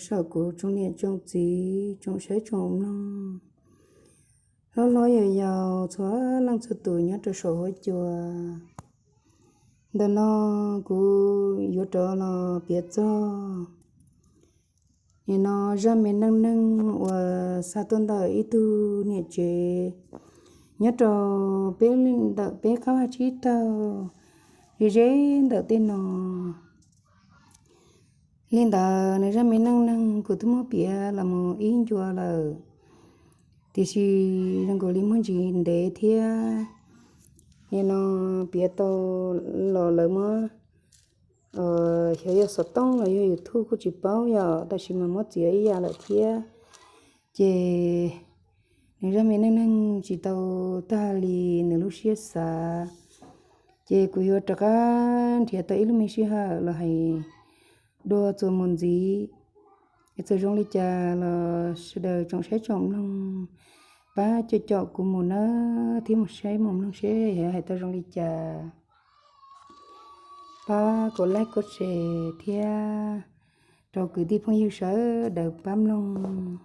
saum kuv tsoom niam tsoom txiv tsoom saib tsoom mloog, hlob hlob yog yau txhua leej txhua tus nyob rau saum huab cua. Ntawm no kuv yuav rov los piav txog nim no zaj me neej neeg uas xa tuaj ntawm ib tug niam tsev nyob rau peb ntawm peb qab vaj tsib taug ze ze ntawm tej no. Li ntawd nws zaj me neej neeg kuv twb muab piav los mus ib ncua lawm, tiam sis zoo nkaus li muaj ntsis ntev thiab. Nim no piav tau los lawv muab, xyov yog xov tooj los yog YouTube kuj tsis paub yom, tab sis mas muab txiav ib yam lawm thiab. Ces nws zaj me neej neeg tsis tau tag li nws lub siab xav, ces kuv yuav rov qab nrhiav tau ib lub me sij hawm los hais dua txuas mus ntxiv. Es txawm zoo li cas los sawv daws tsoom saib tsoom mloog pab coj caum kuv mus nawb, thiab mus saib mus mloog seb hais tau zoo li cas. Pab kuv like kuv share thiab rau kwv tij phooj ywg sawv daws pab mloog.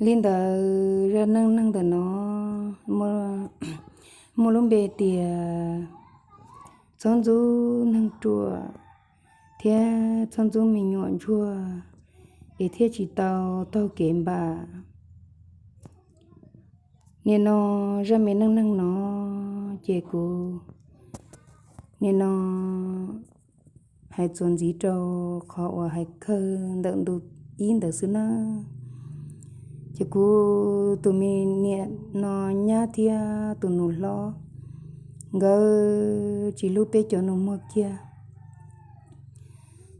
Li ntawd zaj neej neeg ntawm no muaj lub npe tias txhob ntxub neeg ruam thiab txhob ntxub me nyuam ntsuag, es thiaj tsis tau taug kev npam. Nim no zaj me neej neeg no ces kuv nim no hais txuas ntxiv rau qhov uas hais kawg ntawm ntu ib ntawd xwb nawb. Ces kuv tus me niam no nyab thiab tus nus hlob, nkawd tsis hlub peb cov nus muag kiag.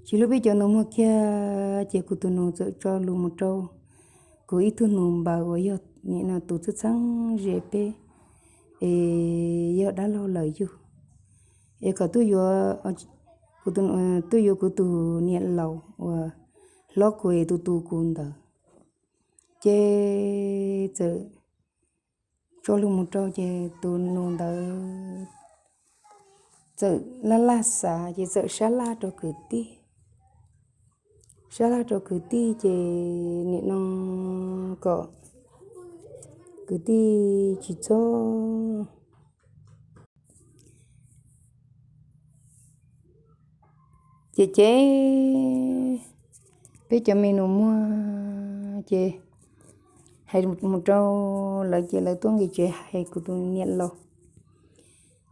Tsis hlub peb cov nus muag kiag, ces kuv tus nus txawm tso lus mus rau kuv ib tug nus npaws uas yog nim no tus txheeb txheeb ze peb, es yog dab laug lawm yug. Es kom tuaj yuav, tuaj yuav kuv tus niam laus uas hlob kuv es tus tu kuv ntawd. Ces txawm tso lus mus rau, ces tus nus ntawd txawm laj laj xav, ces txawm sab laj rau kwv tij, sab laj rau kwv tij, ces nim no kom kwv tij tsis txhob ces ces peb cov me nus muag ces hais mus rau lawv, ces lawv tuaj nqis tsev hais kuv tus niam laus.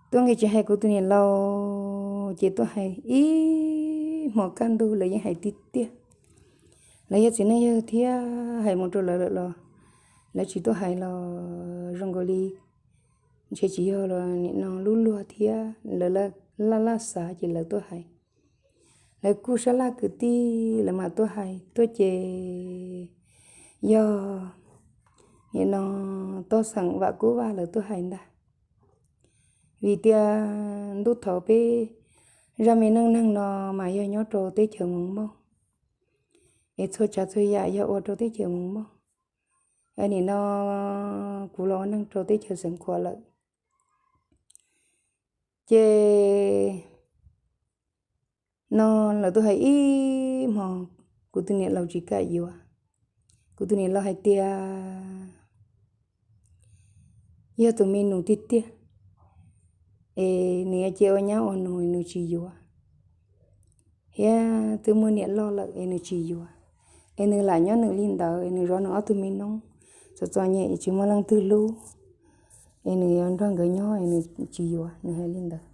Tuaj nqis tsev hais kuv tus niam laus, ces tuaj hais ib hmos kaj ntug lawv yeej hais tiag tiag. Lawv yog txiv neej yawg thiab, hais mus rau lawv lawm los lawv tsis tuaj hais los zoo nkaus li ntshe tsis yog los nim no lub luag thiab, lawv laj laj xav ces lawv tuaj hais. Lawv kuj sab laj kwv tij, lawv mam tuaj hais tuaj ces yog nim no toj xeem Vam Kub Vaj lawv tuaj hais ntag. Vim tias ntuj thaum peb zaj me neej neeg no mas yog nyob rau teb chaws Moos Mooj, es txhua tsav txhua yam yog ua rau teb chaws Moos Mooj. Nim no kuv los ua neeg rau teb chaws Xeev Khuam lawm. Ces no lawv tuaj hais ib hmos, kuv tus niam laus tsis kam yuav. Kuv tus niam laus hais tias yog tus me nus tiag tiag es nws yuav cia ua nyab ua nus, nws tsis yuav. Thiab twb muaj niam loj lawm es nws tsis yuav, es nws lam nyob nws li ntawd, es nws zov nws ob tug me noob txom txom nyem es tsis muaj leej twg hlub, es nws yuav nrog nkawd nyob es nws tsis yuav, nws hais li ntawd.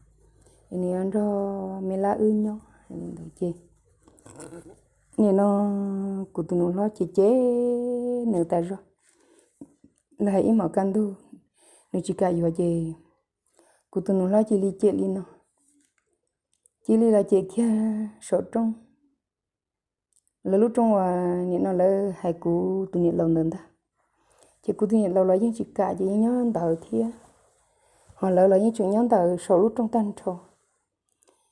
Es nws yuav nrog me lab wb nyob, hais li ntawd ces nim no kuv tus nus hlob ces cem nws tas zog. Lawv hais ib hmos kaj ntug nws tsis kam yuav ces kuv tus nus hlob cia li cem li no, cia li los cem kiag saum rooj. Lawv lub rooj uas nim no lawv hais kuv tus niam laus ntawd ntag. Ces kuv tus niam laus los yeej tsis kam, ces yeej nyob ntawd thiab, ho lawv los yeej tseem nyob ntawd saum lub rooj tag nrho.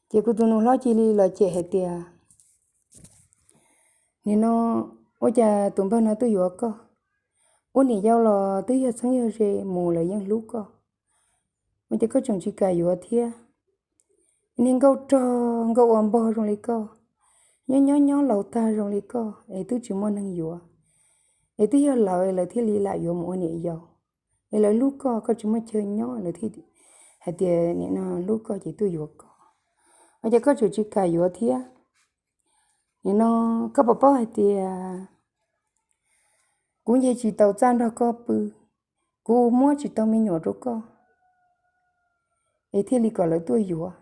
Ces kuv tus nus hlob cia li los cem hais tias, nim no ua cas tus npawg no tuaj yuav koj? Ua niam yau los twb yog txheeb yog ze mus lawv yeej hlub koj, ua cas koj tseem tsis kam yuav thiab? Niag nkauj rog nkauj ua npog zoo li koj, nyob nyob nyob laus tag zoo li koj es twb tsis muaj neeg yuav, es twb yog lawv lawv thiaj li lam yuav mus ua niam yau, es lawv hlub koj, koj tsis muaj chaw nyob lawv thiaj hais tias nim no hlub koj ces tuaj yuav koj, ua cas koj tseem tsis kam yuav thiab? Nim no koj puas paub hais tias kuv nce tsis tau txaj nrog koj pw, kuv muab tsis tau me nyuam rau koj, es thiaj li kom lawv tuaj yuav.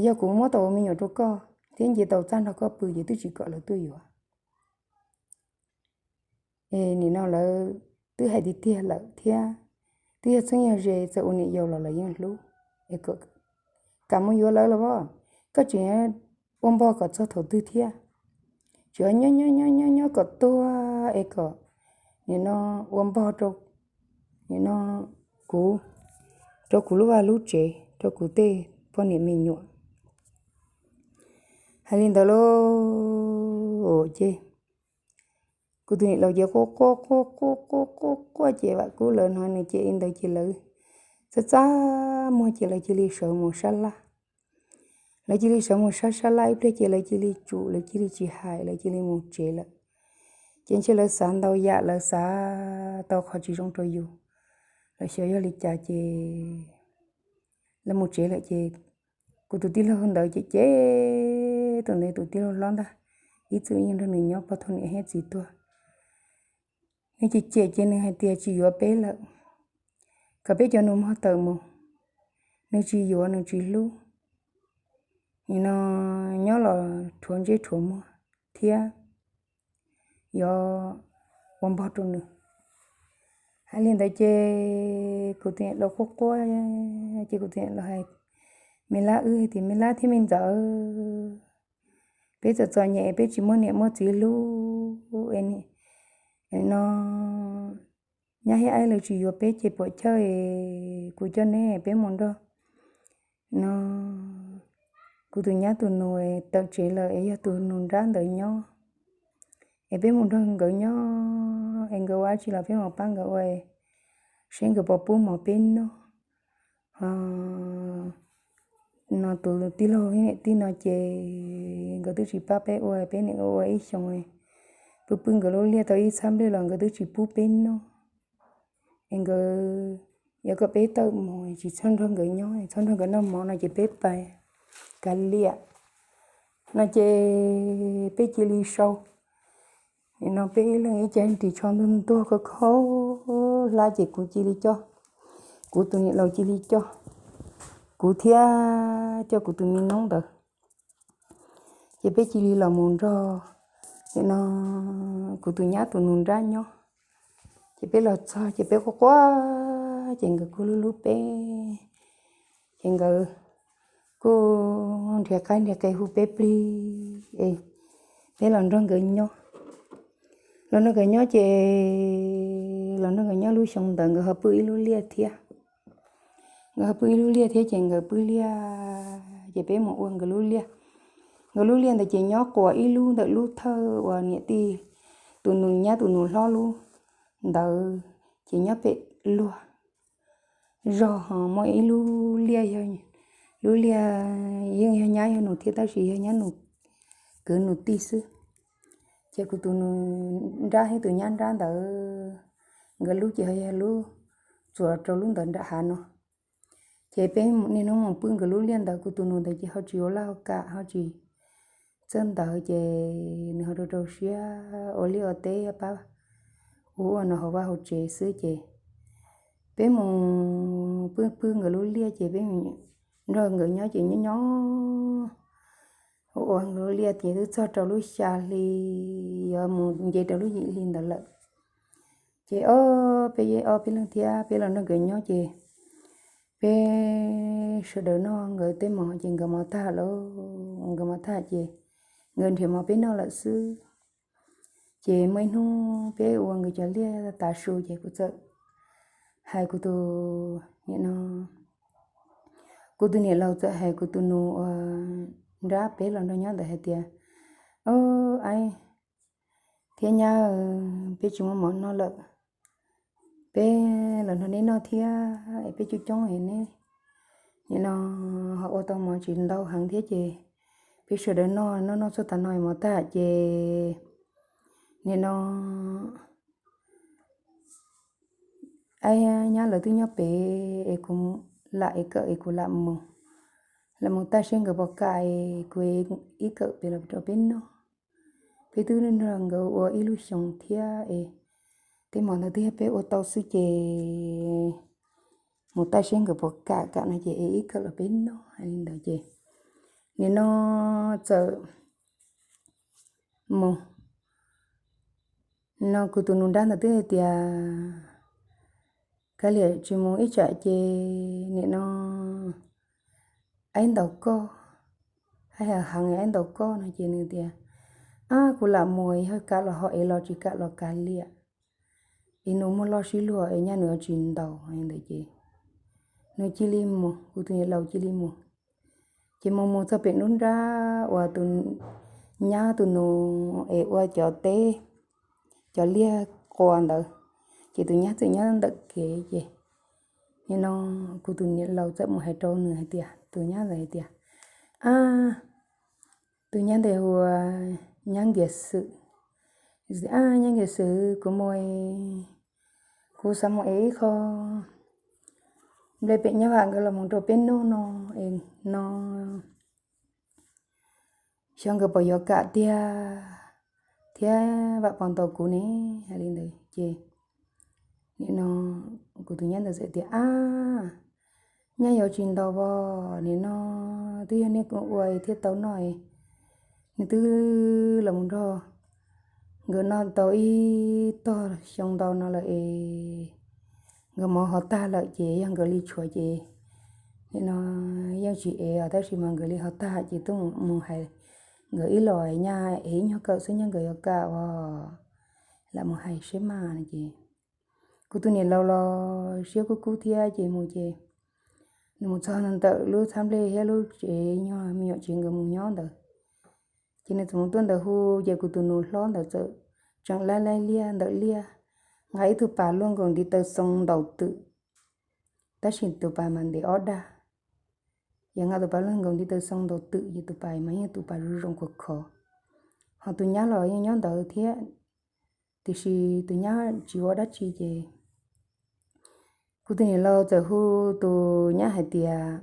Yog kuv muab tau me nyuam rau koj thiab nce tau txaj nrog koj pw ces twb tsis kom lawv tuaj yuav. Es nim no lawv twb hais tiag tiag lawm thiab, twb yog txheeb yog ze, txawm ua niam yau los lawv yeej hlub. Es kom kam mus yuav lawv los as, koj tseem ua npog kom txog thaum twg thiab? Tseem nyob nyob nyob nyob nyob kom tuag es kom nim no ua npog rau, nim no kuv, rau kuv lub vaj lub tsev, rau kuv tej poj niam me nyuam. Hais li ntawd lauj ces kuv tus niam laus ces quaj quaj quaj quaj quaj quaj quaj ces vam kub lawv hnov nws ces li ntawd ces lawv txaj txaj muag ces lawv cia li sawv mus sab laj. Lawv cia li sawv mus sab sab laj ib pliag ces lawv cia li tsum, lawv cia li tsis hais, lawv cia li mus tsev lawm. Ces ntshe lawv xav ntau yam, lawv xav tau qhov tsis zoo rau yus, lawv xyov yog li cas ces lawv mus tsev lawm ces kuv tus tij laug ntawd ces cem, tus ntawd tus tij laug hlob ntag, ib txwm yeej nrog nws nyob pog thaum niam thiab txiv tuag. Nws ces cem ces nws hais tias tsis yuav peb lawm, kom peb cov nus muag tawm mus, nws tsis yuav nws tsis hlub, nim no nyob los rhuav ntsej rhuav muag thiab yuav ua npog rau nws. Hais li ntawd ces kuv tus niam laus quaj quaj, ces kuv tus niam laus hais, me lab, wb hais tias me lab thiab me ntxawm, peb txom txom nyem peb tsis muaj niam muaj txiv hlub es no nyab thiab aib lawv tsis yuav peb ces puam chawj es kuv coj neb peb mus nrog no kuv tus nyab tus nus tawm tsev lawm es yog tus nus nrab ntawd nyob, es peb mus nrog nkawd nyob es nkawd ua dab tsi los peb mus pab nkawd ua, seb nkawd puas pub mov peb noj. Ho no tus tij laug niam tij no ces nkawd twb tsis pab peb ua, peb niam ua ib xyoos, pw pw nkawd lub liaj tau ib txhab nplej los nkawd twb tsis pub peb noj. Es nkawd yuav kom peb tawm mus, tsis txhob nrog nkawd nyob, txhob nrog nkawd noj mov no ces peb pais kav liam no ces peb cia li sau. Nim no peb ib leeg ib ce ris tsho ntuag ntuag khaub khaub hlab ces kuv cia li coj, kuv tus niam laus cia li coj kuv thiab coj kuv tus me noob ntawd, ces peb cia li los mus nrog nim no kuv tus nyab tus nus nrab nyob. Ces peb los txog ces peb quaj quaj, ces nkawd kuj hlub hlub peb, ces nkawd kuj nrhiav qaib nrhiav qe hu peb plig es peb los nrog nkawd nyob. Los nrog nkawd nyob ces los nrog nkawd nyob lub xyoo ntawd nkawd ho pw ib lub liaj thiab. Nkawd ho pw ib lub liaj thiab ces nkawd pw liaj ces peb mus ua nkawd lub liaj. Nkawd lub liaj ntawd ces nyob quas ib lub ntawm lub thawj uas niam tij tus nus nyab tus nus hlob lub ntawd, ces nyob pem luag zog ho muaj ib lub liaj, lub liaj yeej yog nyab yog nus thiab tab sis yog nyab nus kwv nus tij xwb. Ces kuv tus nus nrab thiab tus nyab nrab ntawd nkawd lub ces ho yog lub txuas rau lub ntawd nram hav no. Ces peb niaj hnub mus pw nkawd lub liaj ntawd, kuv tus nus ntawd ces ho tsis ua laj ua kam ho tsis txawj ntawd ces nws ho rau rau siab ua liaj ua teb pab ua ua no hauv vaj hauv tsev xwb ces peb mus pw pw nkawd lub liaj ces peb nrog nkawd nyob ces nyob nyob ua ua nkawd lub liaj ces twb txog rau lub xya hli yuav mus nce rau lub yim hli ntawd lawm. Ces ob peb ob peb leeg thiab peb los nrog nkawd nyob ces peb sawv daws noj nkawd tej mov ces nkawd mov tag lawm, nkawd mov tag ces nkawd nrhiav mov peb noj lawm xwb. Ces muaj ib hnub peb ua nkawd cov liaj tas su ces kuv txawm hais kuv tus, nim no, kuv tus niam laus txawm hais kuv tus nus uas nrab peb los nrog nyob ntawd hais tias, Aib thiab nyab, peb tsis muaj mov noj lawm, peb los nrog neb noj thiab es peb coob coob es neb nim no ho ua tau mov tsis ntau heev thiab ces peb sawv daws noj noj noj txog tav no mov tag ces nim no nyab lawv twb nyob pem es kuv lam ev kawm es kuv lam mus, lam mus thaij seb nkawd puas kam es kuv ib kawm pem los rau peb noj. Peb twb nrog nkawd ua ib lub xyoos thiab es tej hmo ntawd twb yog peb ua tau xwb ces mus thaij seb nkawd puas kam, kam no ces ev ib kawm los peb noj. Hais li ntawd ces nim no txawm mus no kuv tus nus nrab ntawd twb hais tias, Kav liam tsis mus ib tsam ces nim no aib ntaus koj, aib heev heev aib ntaus koj no ces nws tias, Ab, kuv lam mus, yog kam los ho ev los, tsis kam los kav liam. Es nws muaj loj sib luag es nyab nws tsis ntaus ntawd ces nws cia li mus, kuv tus niam laus cia li mus. Ces mus mus txog pem nruab nrab uas tus nyab tus nus es ua cov teb, cov liaj quas ntawd, ces tus nyab txawm nyob ntawm kev ces nim no kuv tus niam laus txawm mus hais rau nws hais tias, tus nyab ntawd hais tias, Ab, tus nyab ntawd hu ua nyab Nkias Xwm. Ab, nyab Nkias Xwm, kuv mus, kuv xav mus ev ib qho nplej pem nyab vam nkawd los mus rau peb noj no, es no xyov nkawd puas yuav kam tiag thiab vam puas ntaus kuv ne. Hais li ntawd ces nim no kuv tus nyab ntawd txawm tias, Ab, nyab yuav tsis ntaus os, nim no twb yog nej ua thiaj tau noj, nws twb los mus nrog nkawd noj tau ib tog xyoo ntau no lawm es nkawd mov ho tag lawm ces yog nkawd li tshuav ces nim no yeej tsis ev os, tab sis mas nkawd li ho tag ces tuaj mus hais nkawd ib los, nyab ev ib nyuag kawm xwb, nyab nkawd yuav kam os, lam mus hais seb mas no ces kuv tus niam laus los siab kub kub thiab ces mus ces nws mus txog ntawm lub txhab nplej thiab lub tsev nyuag me nyuam tsev nkawd mus nyob ntawd. Ces nws txawm mus tuaj ntawd hu, ces kuv tus nus hlob ntawd txawm tseem laib laib liaj ntawm liaj, nqa ib tug pas luaj nkaus ntiv taw xoo ntaus twm, tab sis tus pas mas ntev ob dag. Ces nqa tus pas luaj nkaus ntiv taw xoo ntaus twm ces tus pas mas yeej tus pas zoo zoo khov khov. Ho tus nyab los yeej nyob ntawd thiab, tiam sis tus nyab tsis ua dab tsi ces kuv tus niam laus txawm hu tus nyab hais tias,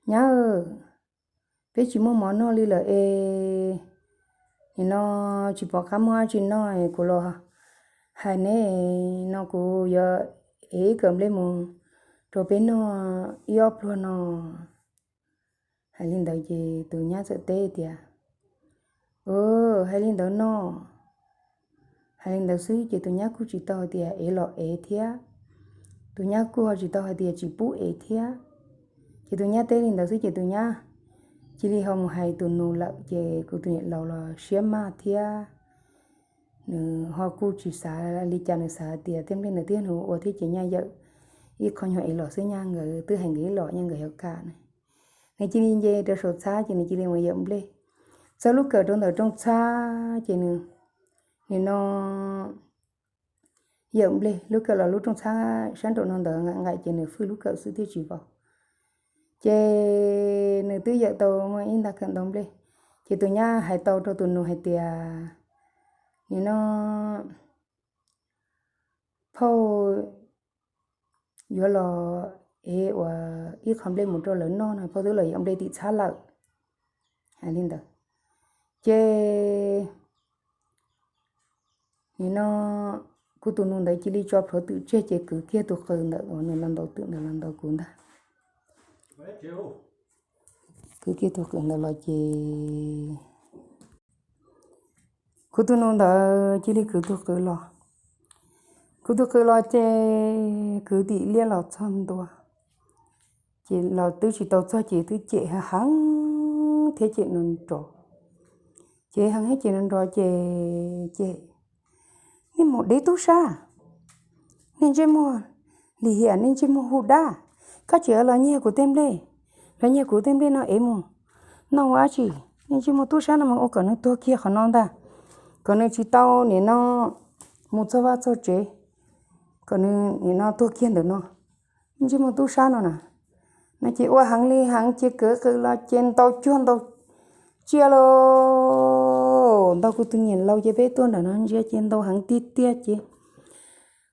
Nyab, peb tsis muaj mov noj li lawm es nim no tsis pom qab muaj dab tsi noj, kuv los hais neb no kuv yuav ev ib kawm nplej mus rau peb noj ib ob pluag no. Hais li ntawd ces tus nyab txawm teb tias, Hais li ntawd no, hais li ntawd xwb ces tus nyab kuj tsis tau hais tias ev los ev thiab, tus nyab kuj ho tsis tau hais tias tsis pub ev thiab. Ces tus nyab teb li ntawd xwb ces tus nyab cia li ho mus hais tus nus lawm ces kuv tus niam laus los siab maj thiab. Nws ho kuj tsis xav li cas, nws xav tias tej nplej ntawd twb yog nws ua thiab ces nyaj yawm ib qho nyuag ev los xwb, nyaj nkawd twb hais nkawd ib los nyaj nkawd yuav kam na. Nws cia li nce rau saum txhab ces nws cia li mus yawm nplej. Txog lub kawm rau ntawm rooj txhab ces nws nim no yawm nplej lub kawm los lub rooj txhab sab nraum no ntawd nqaim nqaim ces nws fwj lub kawm xwb thiaj tsis vau. Ces nws twb yawm tau muaj ib nta kawm ntau nplej, ces tus nyab hais tau rau tus nus hais tias, Nim no phauj yuav los ev ua ib qho nplej mus rau lawv noj no, phauj twb los yawm nplej tim txhab lawm. Hais li ntawd ces nim no kuv tus nus ntawd cia li tso plhuav twm tseg ces kwv kiag tus qws ntawm uas nws los ntaus twm ntawd los ntaus kuv ntag. Kwv kiag tus qws ntawd los ces kuv tus nus ntawd cia li kwv tus qws los. Kwv tus qws los ces kwv tim liaj los txog ntua, ces los twb tsis tau txog ces twb cem heev thiab cem nrov nrov. Cem heev thiab cem nrov nrov ces cem, Nej mus dev tub sab, nej ntsej muag lim hiam, nej ntsej muag hu dab, koj tseem los nyiag kuv tej nplej, los nyiag kuv tej nplej no ev mus noj ua dab tsi? Nej ntsej muag tub sab no mas ua kom nws tuag kiag qhov no ntag, kom nws tsis tau nim no mus txog vaj txog tsev, kom nws nim no tuag kiag ntawm no. Nej ntsej muag tub sab no na. No ces ua heev li heev ces kwv qws los ces ntaus cuag ntaus tsiaj lauj. Ntaus kuv tus niam laus ces peb tuaj nram no ntsia ces ntau heev tiag tiag ces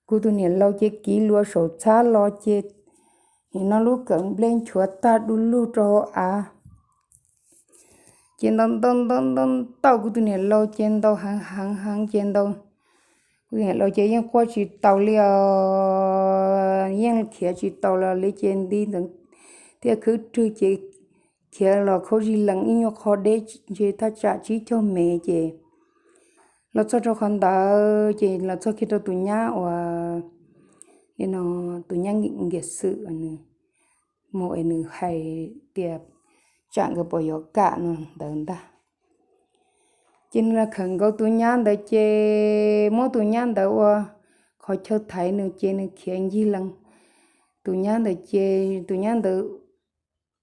kuv tus niam laus ces kiv lua saum txhab los ces nim no lub kawm nplej nchuav tag du lug rau hauv av. Ces ntau ntau ntau ntau ntaus kuv tus niam laus ces ntaus heev heev heev ces ntaus kuv tus niam laus ces yeej quaj tsis taus li os, yeej khiav tsis taus los li ces nti ntxeev thiaj khwb rwg ces khiav los khaub zig lees ib nyuag qho deb ntshe thaj tsam tsib caug mev ces los txog rau qhov ntawd ces los txog kiag rau tus nyab uas, no, tus nyab nkiam xwm nws mus es nws hais tias tsam nkawd puas yuav kam no ntawd ntag. Ces nws los khawm nkaus tus nyab ntawd ces muab tus nyab ntawd ua qhov chaw thaiv nws ces nws khiav ncig lees tus nyab ntawd ces tus nyab ntawd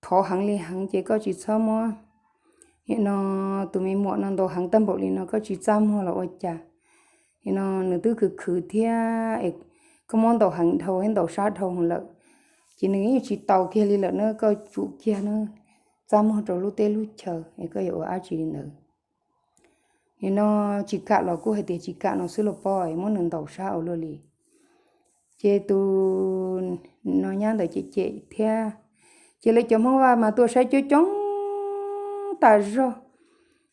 thov heev li heev ces koj tsis txhob muab, no, tus me muam no ntaus heev tag npaum li no koj tsis txaj muag los ua cas? No nws twb khwv khwv thiab es koj muab ntaus heev dhau thiab ntaus sab dhau lawm ces nws yeej tsis taus kiag li lawm na, koj tsum kiag na, txaj muag rau lub teb lub chaw es koj yuav ua dab tsi li ntawd. Nim no tsis kam los kuj hais tias tsis kam no xwb los pom muab nws ntaus sab ua luaj li. Ces tus no nyab ntawd cem cem thiab. Ces lawv cov Hmoob Vaj mas tuaj saib coob coob tas zog.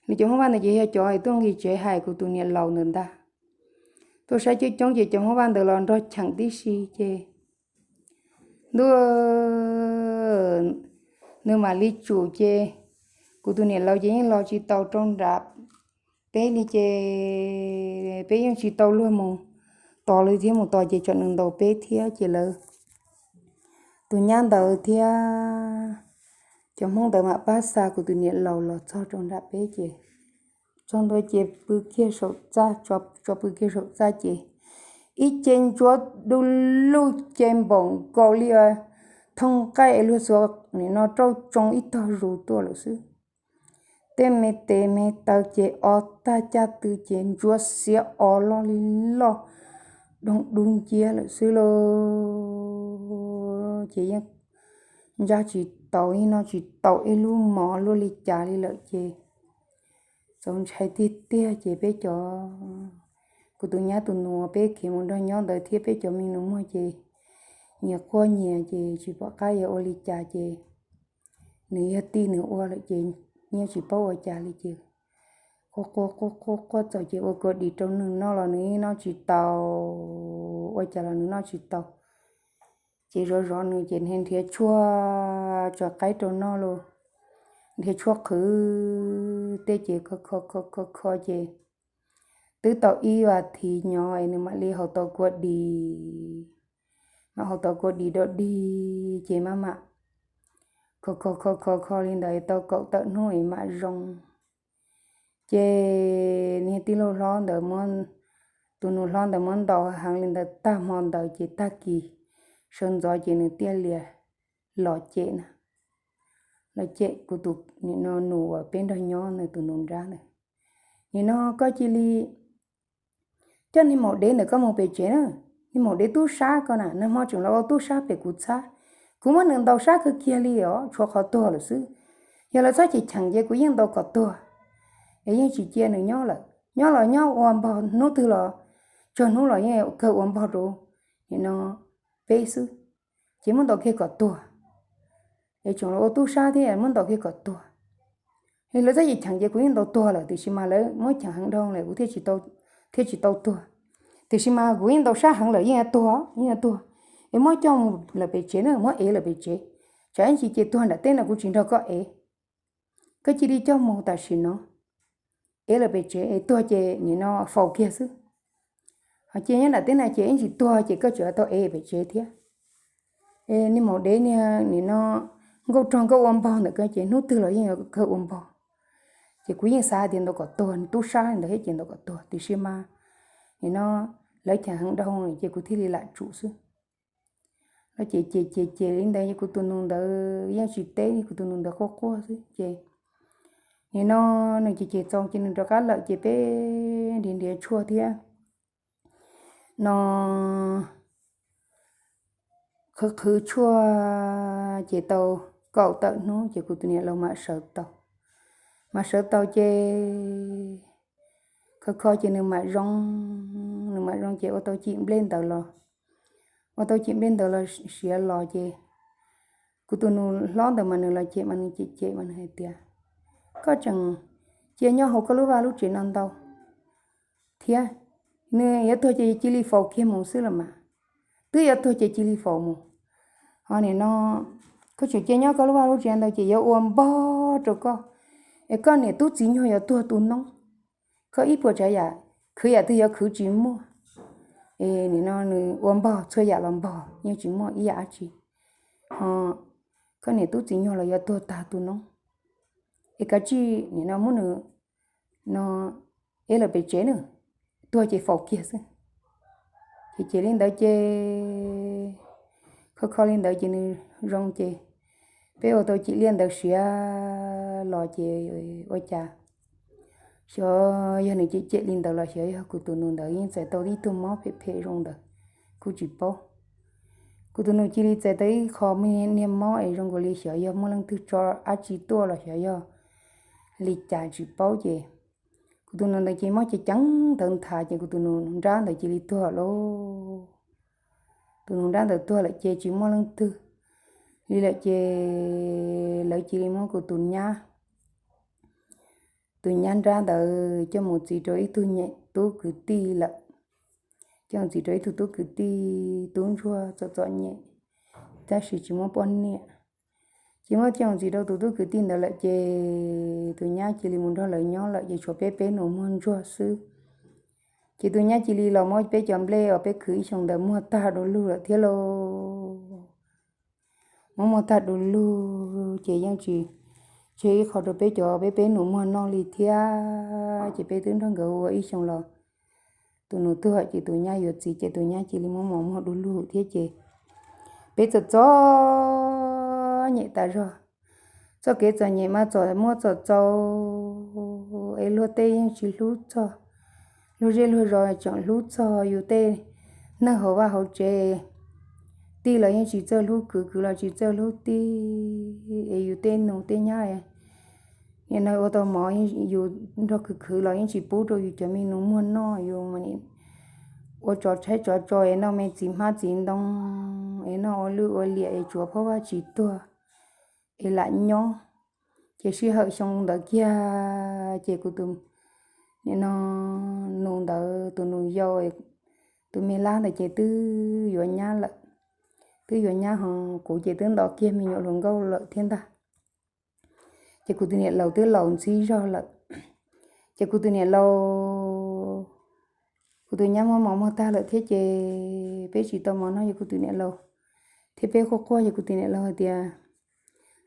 Lawv cov Hmoob Vaj ntawd ces yog cov tuaj nqis tsev hais kuv tus niam laus ntawd ntag. Tuaj saib coob coob ces cov Hmoob Vaj ntawd los nrog cheem tib si ces ntuj, nws mam li tsum ces kuv tus niam laus ces yeej los tsis tau rau nram peb li ces peb yeej tsis tau luag mus tos li thiab, mus tos ces tsam nws ntaus peb thiab ces lawv tus nyab ntawd thiab cov Hmoob ntawd mam pab xa kuv tus niam laus los txog rau nram peb ces txog ntua ces pw kiag saum txaj, tso pw kiag saum txaj ces ib ce ntsuab du lug ce npaum nkaus li thooj nqaij es luag xuas nim no rauj tsoo ib tog zus tuaj lawm xwb. Tej me tes me taw ces o tag caj tw ces ntsuab xiab o loj li loj doog dub nciab lawm xwb lauj. Ces yeej ntsaj tsis tau, yeej noj tsis tau ib lub mov luaj li cas li lawm ces txaus ntshai tiag tiag ces peb cov, kuv tus nyab tus nus peb khiav mus nrog nyob ntawd thiab peb cov me nus muag ces nyias quaj nyias ces tsis pom qab yuav ua li cas ces nws yog tij nws ua lawm ces yeej tsis paub ua cas li ces quaj quaj quaj quaj quaj txaus ces ua kua dis rau nws noj los nws yeej noj tsis tau, ua cas los nws noj tsis tau. Ces zov zov nws ces nrhiav tshuaj tso qaib rau noj los nrhiav tshuaj qhwv tej ces kho kho kho kho kho ces twb tau ib vas thiv nyob es nws mam li haus tau kua dis, mam haus tau kua dis dog dig ces maj mam kho kho kho kho kho li ntawd tau kaum tawm hnub es mam zoo. Ces niag tij laug hlob ntawd, tus nus hlob ntawd muab ntaus heev li ntawd tag hmo ntawd ces tag kis sawv ntxov ces nws thiaj li los cem na, los cem kuv tus, nim no nus uas peb nrog nyob ntawd tus nus nrab ntawd, nim no koj cia li coj niag maum dev ntawm koj mus pem tsev na, niag maum dev tub sab ko na, nag hmo tseem los ua tub sab pem kuv txhab, kuv muab nws ntaus sab kawg kiag li os, tshuav qhov tuag lawm xwb. Yog lawv txhob cheem cheem ces kuv yeej ntaus kom tuag, es yeej tsis cia nws nyob lawm, nyob los nyob ua npog, hnub twg los, txog hnub los yeej kawg ua npog rau, nim no peb xwb, ces muab ntaus kiag kom tuag. Es tseem los ua tub sab thiab muab ntaus kiag kom tuag. Es lawv txhob cheem cheem ces kuv yeej ntaus tuag lawm, tiam sis mas lawv muab cheem heev dhau lawm kuv thiaj tsis tau tuag. Tiam sis mas kuv yeej ntaus sab heev lawm yeej yuav tuag, yeej yuav tuag. Es muab coj mus lawm pem tsev na, muab ev lawm pem tsev, tsam ib ntsis ces tuag nram teb no kuv tsis nrog koj ev. Koj cia li coj mus tam sim no, ev lawm pem tsev es tuag ces nim no faus kiag xwb. Ho cia nyob nram teb na ces ib ntsis tuag ces koj tseem tau ev pem tsev thiab. Es niag maum dev niag nim no nkauj rog nkauj ua npog ntawm ko ces hnub twg los yeej yuav kawg ua npog. Ces kuv yeej xav tias ntaus kom tuag, tub sab li ntawd thiab ces ntaus kom tuag, tiam sis mas nim no lawv cheem heev dhau ces kuv thiaj li lam tsum xwb. Lawv ces ces ces ces li ntawd kuv tus nus ntawd yeej tsis teb, kuv tus nus ntawd quaj quaj xwb ces nim no nws ces ces txaus ces nws rov qab lawm ces peb nrhiav nrhiav tshuaj thiab no qhwv qhwv tshuaj ces tau kaum tawm hnub ces kuv tus niam laus mam sawv tau. Mas sawv tau ces kho kho ces nws mam zoo, nws mam zoo ces ua tau cim nplej ntawd los, ua tau cim nplej ntawd los siav los ces kuv tus nus hlob ntawd mas nws los cem mas nws cem cem mas nws hais tias, koj tseem cia nyob hauv koj lub vaj lub tsev no ntau thiab, nws yuav tuag ces cia li faus kiag mus xwb los mas, twb yuav tuag ces cia li faus mus. Ho nim no koj tseem cia nyob koj lub vaj lub tsev ntau ces yuav ua npog rau koj, es koj niam tub txiv nyuag yuav tuag tu noob. Koj ib puas tsav yam khwv yam twg yuav khwv tsis muaj. Es nim no nws ua npog txhua yam los npog yeej tsis muaj ib yam dab tsi. Ho koj niam tub txiv nyuag los yuav tuag tag tu noob. Es kav tsij nim no muab nws no eb lawm pem tsev nws, tuag ces faus kiag xwb. Ces cem li ntawd ces kho kho li ntawd ces nws zoo ces peb ua tau cim liaj ntawd siav los ces ua cas xyov yog nws cem cem li ntawd los xyov yog kuv tus nus ntawd yeej txais tau ib tug mob phem phem zoo ntawd kuj tsis paub. Kuv tus nus cia li txais tau ib qho niag mob es zoo nkaus li xyov yog muaj leej twg tso dab tsi tuaj los xyov yog li cas tsis paub ces kuv tus nus ntawd ces mob ceev ceev ntawd nthav ces kuv tus nus nrab ntawd cia li tuag lauj. Tus nus nrab ntawd tuag lawm ces tsis muaj leej twg li lawm ces lawv cia li muab kuv tus nyab, tus nyab nrab ntawd coj mus txis rau ib tug nyem tub kwv tij lawm. Coj mus txis rau ib tug tub kwv tij tub ntsuag txom txom nyem, tab sis tsis muaj poj niam. Ces muab coj mus txis rau tus tub kwv tij ntawd lawm ces tus nyab cia li mus nrog lawv nyob lawm ces tshuav peb peb nus muag ntsuag xwb. Ces tus nyab cia li los muab peb cov nplej uas peb khwv ib xyoos ntawd muag tag du lug lawm thiab lauj. Muab muag tag du lug ces yeej tsis tseg ib qho rau peb cov peb peb nus muag noj li thiab ces peb twb nrog nkawd ua ib xyoos los tus nus tuag ces tus nyab yuav txiv ces tus nyab cia li muab mov muag du lug thiab ces peb txom txom nyem tas zog. Txoj kev txom nyem mas txom muaj txom txaus es luag tej yeej tsis hlub txog, luag zej luag zos tseem hlub txog yus tej neeg hauv vaj hauv tsev. Tij los yeej tsis txawj hlub kwv, kwv los tsis txawj hlub tij es yus tej nus tej nyab nim no ua tau mov yus nrog khwv khwv los yeej tsis pub rau yus cov me nus muag noj, yus ua tsov tshaib tsov tso es noj me txiv hmab txiv ntoo es noj ua lwj ua liam es tsuav phob vaj tsis tuag es lam nyob. Ces sij hawm xyoo ntawd kiag ces kuv tus nim no nus ntawd tus nus yau, tus me lab ntawd ces twb yuav nyab lawm, twb yuav nyab ho kuv ces twb nto kiag me nyuam hluas nkauj lawm thiab ntag. Ces kuv tus niam laus twb laus ntxhib zog lawm. Ces kuv tus niam laus, kuv tus nyab muab mov muag tag lawm thiab ces peb tsis tau mov noj ces kuv tus niam laus thiab peb quaj quaj ces kuv tus niam laus hais tias,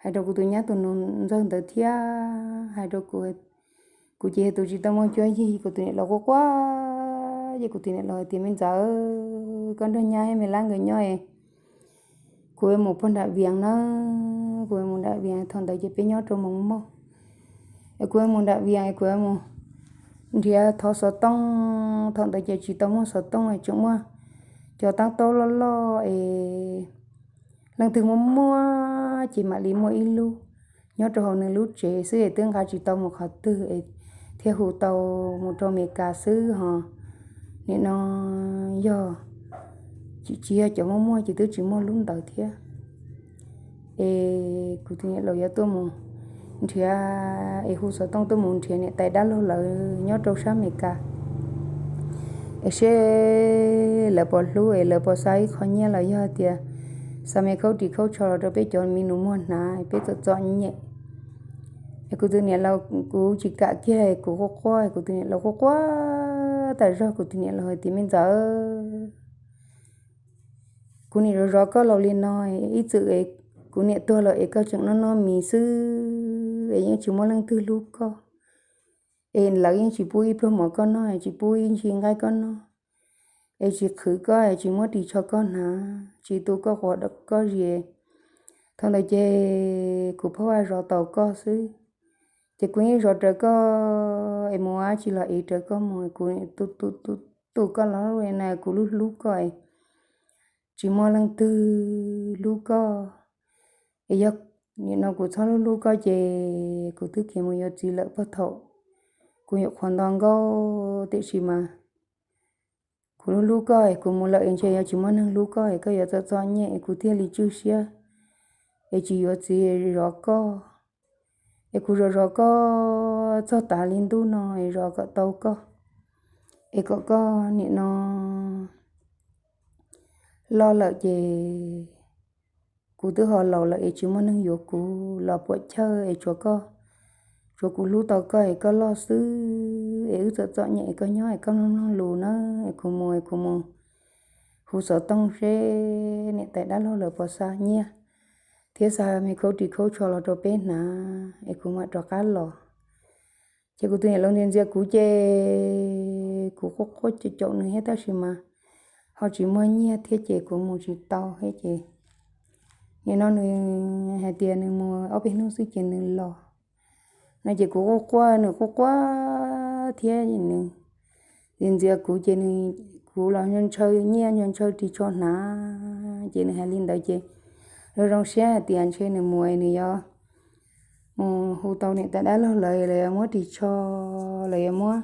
hais rau kuv tus nyab tus nus ntxawg ntawd thiab hais rau kuv, kuv ces yog tus tsis tau muaj cuab yig, kuv tus niam laus quaj quaj ces kuv tus niam laus hais tias, me ntxawm, koj nrog nyab me lab nkawd nyob es kuv yuav mus puag nram Vias na, kuv yuav mus nram Vias, thaum ntawd ces peb nyob rau Moos Moj. Es kuv yuav mus nram Vias es kuv yuav mus nrhiav thov xov tooj, thaum ntawd ces tsis tau muaj xov tooj es tseem muaj cov tab taub loj loj es leej twg muaj muaj ces mam li muaj ib lub nyob rau hauv nws lub tsev xwb es twb nqa tsis tau mus qhov twg es thiaj hu tau mus rau Amelikas xwb ho. Nim no yog tsis yog cov muaj muaj ces twb tsis muaj lub ntawd thiab. Es kuv tus niam laus yuav tuaj mus nrhiav es hu xov tooj tuaj mus nrhiav niam tais dab laug lawv nyob rau sab Amelikas es seb lawv puas hlub es lawv puas xa ib qho nyiaj los yog tias xa me khaub ris khaub tsho los rau peb cov me nus muag hnav, peb txom txom nyem. Es kuv tus niam laus, kuv tsis kam kiag, kuv quaj quaj, kuv tus niam laus quaj quaj tas zog, kuv tus niam laus hais tias, me ntxawm, kuv niam zov zov koj laus li no, ib txwm kuv niam tuag lawm es koj tseem noj noj mis xwb es yeej tsis muaj leej twg hlub koj, es lawv yeej tsis pub ib pluag mov koj noj, tsis pub ib ntsis nqaij koj noj, es tsis qhwv koj, tsis muab ris tsho koj hnav, tsis tu koj quav koj zis. Thaum ntawd ces kuv phob vaj zov tau koj xwb, ces kuv yeej zov raws koj, es mus ua dab tsi los ev raws koj mus, kuv tu tu tu koj los na, kuv lub hlub koj, tsis muaj leej twg hlub koj. Es yog nim no kuv txhob hlub hlub koj ces kuv twb khiav mus yuav txiv lawm puag thaum kuv nyuam qhuav nto nkauj, tiam sis mas kuv hlub hlub koj es kuv mus lawm es ntshe yuav tsis muaj neeg hlub koj es koj yuav txom txom nyem es kuv thiaj li tswj siab es tsis yuav txiv zov koj, es kuv zov zov koj txog tav li ntuj no es zov kom tau koj, es kom koj nim no loj lawm ces kuv twb ho laus lawm es tsis muaj neeg yuav kuv los puam chawj es tsuav koj, tsuav kuv hlub tau koj es koj loj xwb es wb txom txom nyem es koj nyob es koj mloog mloog lus na, es kuv mus es kuv mus hu xov tooj seb niam tais dab laug lawv puas xa nyiaj thiab xa me khaub ris khaub tsho los rau peb hnav es kuv mam rov qab los. Ces kuv tus niam laus ntxias ntxias kuv ces kuv quaj quaj caum caum nws thiab tab sis mas ho tsis muaj nyiaj thiab ces kuv mus tsis tau thiab ces nim no nws hais tias nws mus ob peb hnub xwb ces nws los no ces kuv quaj quaj nws quaj quaj thiab nws ntxias ntxias kuv ces nws, kuv los ntshaw nyiaj ntshaw ris tsho hnav ces nws hais li ntawd ces zoo zoo siab hais tias ntshe nws mus nws yuav mus hu tau niam tais dab laug lawv, lawv yuav muab ris tsho, lawv yuav muab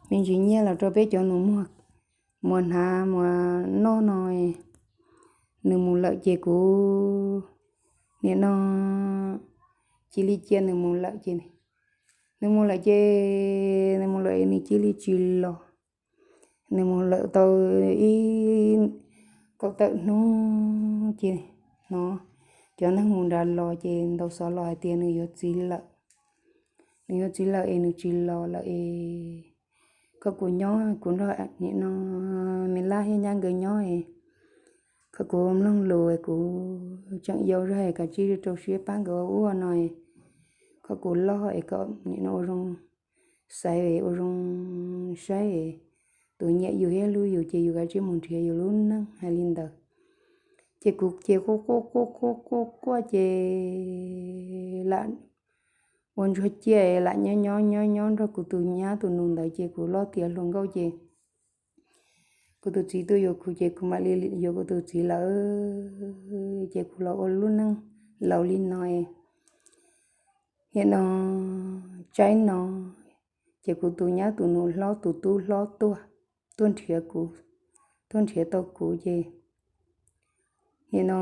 me ntsis nyiaj los rau peb cov nus muag, muas hnav muas noj no. Nws mus lawm ces kuv nim no cia li cia nws mus lawm ces, nws mus lawm ces, nws mus lawm nws cia li tsis los. Nws mus lawm tau ib kaum tawm hnub ces hnov cov neeg mus nram los ces ntaus xov los hais tias nws yuav txiv lawm. Nws yuav txiv lawm es nws tsis los lawm es kom kuv nyob, kuv nrog nim no me lab thiab nyab nkawd nyob es kom kuv mloog lus es kuv tseem yau zog es kav tsij rau siab pab nkawd ua ub ua no es kom kuv loj es kom nim no ua zoo xaiv es ua zoo saib es tus nyiam yus thiab hlub yus ces yus kav tsij mus nrhiav yus lub neej hais li ntawd. Ces kuv ces quaj quaj quaj quaj quaj quaj ces lam ua ntsuag ciaj es lam nyob nyob nyob nyob nrog kuv tus nyab tus nus ntawd ces kuv loj tiav hluas nkauj ces kuv tus txiv tuaj yuav kuv ces kuv mam li yuav kuv tus txiv lawm. Ces kuv los ua lub neej laus li no es nim no tsaib no ces kuv tus nyab tus nus hlob tus tub hlob tuaj, tuaj nrhiav kuv, tuaj nrhiav tau kuv ces nim no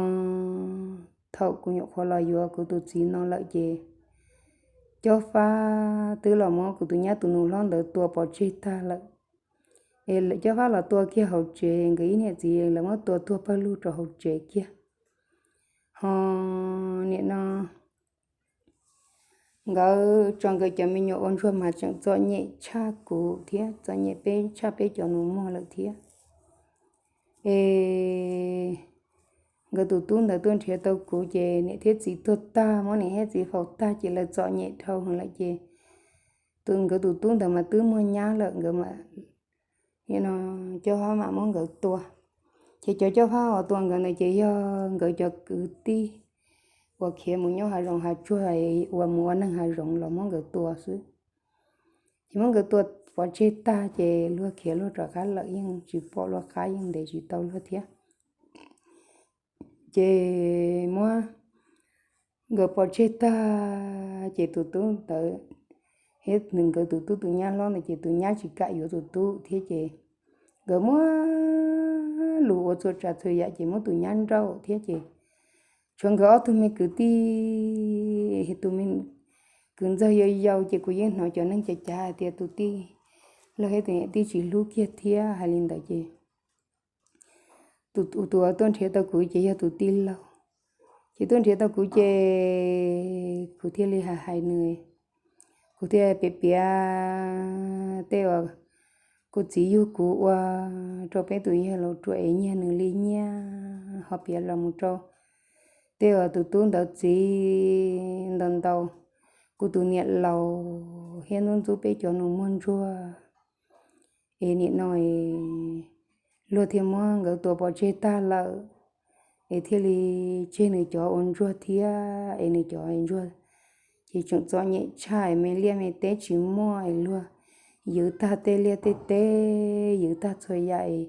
thaum kuv nyuam qhuav los yuav kuv tus txiv no lawm ces Cob Fab twb los muab kuv tus nyab tus nus hlob ntawd tua pov tseg tag lawm. Es Cob Fab los tua kiag hauv tsev, nkawd ib niam txiv lawv muab tua tuag pawg lug rau hauv tsev kiag. Ho nim no nkawd tso nkawd cov me nyuam ua ntsuag mas tseem txom nyem tshaj kuv thiab, txom nyem peb tshaj peb cov nus muag lawm thiab. Es nkawd tus tub ntawd tuaj nrhiav tau kuv ces niam thiab txiv tuag tag, muab niam thiab txiv faus tag ces lawv txom nyem dhau heev lawm ces tus, nkawd tus tub ntawd mas twb muaj nyab lawm, nkawd mam, nim no Cob Fab mam muab nkawd tua. Ces cov Cob Fab uas tua nkawd ntawd ces yog nkawd cov kwv tij uas khiav mus nyob hav zoov hav tsuag uas mus ua neeg hav zoov los muab nkawd tua xwb. Ces muab nkawd tua pov tseg tag ces luag khiav luag rov qab lawm, yeej tsis pom luag qab, yeej ntes tsis tau luag thiab. Ces muab nkawd pov tseg tag ces tus tub ntawd thiab nkawd tus tub tus nyab hlob ntawd ces tus nyab tsis kam yuav tus tub thiab ces nkawd muab lus ua txhua tsav txhua yam ces muab tus nyab nrauj thiab ces tshuav nkawd ob tug me kwv tij, tus me kwv ntxawg yau yau ces kuv yeej hnov cov neeg cav cav hais tias tus tij laug thiab tus niam tij tsis hlub kiag thiab hais li ntawd ces tus, tus uas tuaj nrhiav tau kuv ces yog tus tij laug. Ces tuaj nrhiav tau kuv ces kuv thiaj li hais hais nws, kuv thiaj piav piav tej uas kuv txiv yug kuv ua rau peb tus yawg laus ruam es nyiag nws li nyiaj ho piav los mus rau tej uas tus tub ntawd txiv ntau ntau, kuv tus niam laus thiab ntxub ntxub peb cov nus muag ntsuag. Es nim no luag thiaj muab nkawd tua pov tseg tag lawm, es thiaj li tseg nws cov ua ntsuag thiab es nws cov ntsuag ces tseem txom nyem tshaj es me liaj me teb tsis muaj es luag ywv tag tej liaj tej teb, ywv tag txhua yam es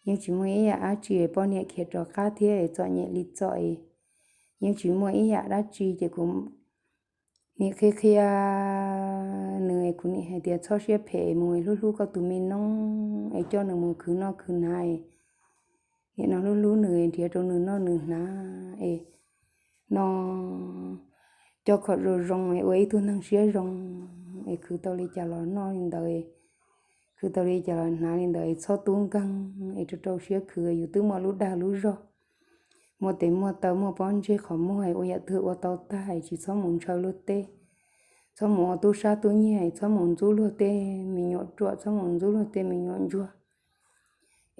yeej tsis muaj ib yam dab tsi es poj niam khiav rov qab thiab es txom nyem li txom es yeej tsis muaj ib yam dab tsi ces kuv nim qhia qhia nws es kuv nim hais tias txhob siab phem es mus es hlub hlub koj tus me noob es coj nws mus khwv noj khwv hnav es nim no hlub hlub nws es nrhiav rau nws noj nws hnav es no coj kom zoo zoo es ua ib tug neeg siab zoo es khwv tau li cas los noj li ntawd, khwv tau li cas los hnav li ntawd es txhob tub nkeeg es rau rau siab khwv. Yus twb muaj lub dag lub zog, muaj tes muaj taw, muaj pob ntseg qhov muag es ua yam twg ua tau tag es tsis txhob mus ntshaw luag tej, txhob mus ua tub sab tub nyiag, txhob mus ntxub luag tej me nyuam ruam, txhob mus ntxub luag tej me nyuam ntsuag.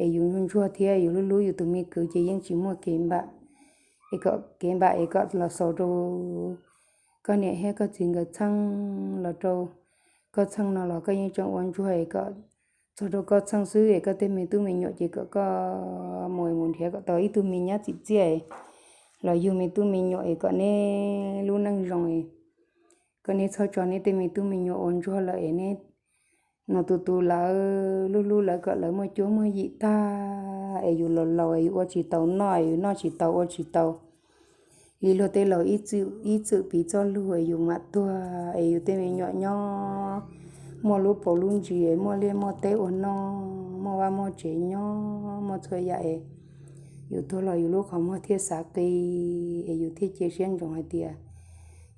Es yus ntsuag ntsuag thiab yus hlub hlub yus tus me kwv ces yeej tsis muaj kev npam, es kom kev npam es kom los xaus rau koj niam thiab koj txiv nkawd txheej, los rau koj txheej no los koj yeej tseem ua ntsuag es kom txog rau koj txheej xwb es koj tej me tub me nyuam ces kom koj mus mus nrhiav kom tau ib tug me nyab txim txiaj los yug me tub me nyuam es kom neb lub neej zoo es kom neb txhob tso neb tej me tub me nyuam ua ntsuag lawm es neb no tus tus lawv hlub hlub lawv kom lawv muaj cuab muaj yim tag es yus los laus es yus ua tsis tau noj es yus noj tsis tau ua tsis tau li luag tej laus ib txwm piv txoj lug es yus mam tuag es yus tej me nyuam nyob muaj lub paus lub ntsis, muaj liaj muaj teb ua noj, muaj vaj muaj tsev nyob, muaj txhua yam es yus tuag los yus lub qhov muag thiaj xav qi es yus thiaj cia siab ntsoov hais tias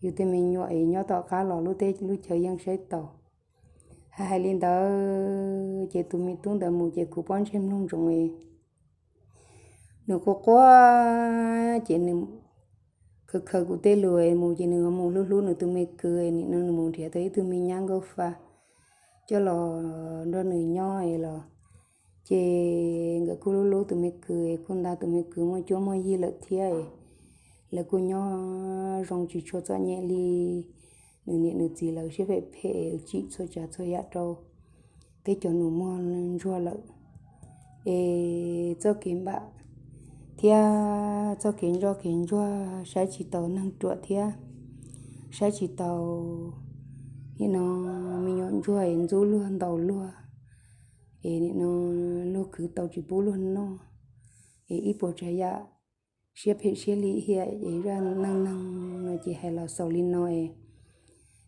yus tej me nyuam es nyob tom qab los lub teb lub chaw yeej saib taus. Hais hais li ntawd ces tus me tub ntawd mus ces kuv pob ntseg mloog ntsoov es nws quaj quaj ces nws khaws khaws kuv tej lus mus ces nws mus hlub hlub nws tus me kwv, nim no nws mus nrhiav tau ib tug me nyab nkauj fa coj los nrog nws nyob es los ces nkawd kuj hlub hlub tus me kwv es kuj nta tus me kwv muaj cuab muaj yig lawm thiab es lawv kuj nyob zoo tsis tshua txom nyem li. Nws niam nws txiv lawv siab phem phem es tsim txhua tsav txhua yam rau peb cov nus muag ntsuag lawm es txoj kev npam thiab txoj kev ntsoj kev ntsuag saib tsis taus neeg ruam thiab saib tsis taus nim no me nyuam ntsuag es ntxub luag ntaus luag es nim no luag khwv tau tsis pub luag noj es ib puas tsav yam siab phem siab lim hiam es zaj neej neeg no ces hais los xaus li no es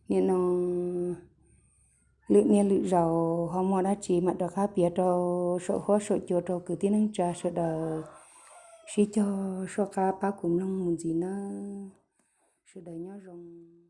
nim no lwm niaj lwm zaus ho muaj dab tsi mam rov qab piav rau saum huab saum cua rau kwv tij neej tsa sawv daws sib cog soj qab pab kuv mloog mus ntxiv nawb. Sawv daws nyob zoo.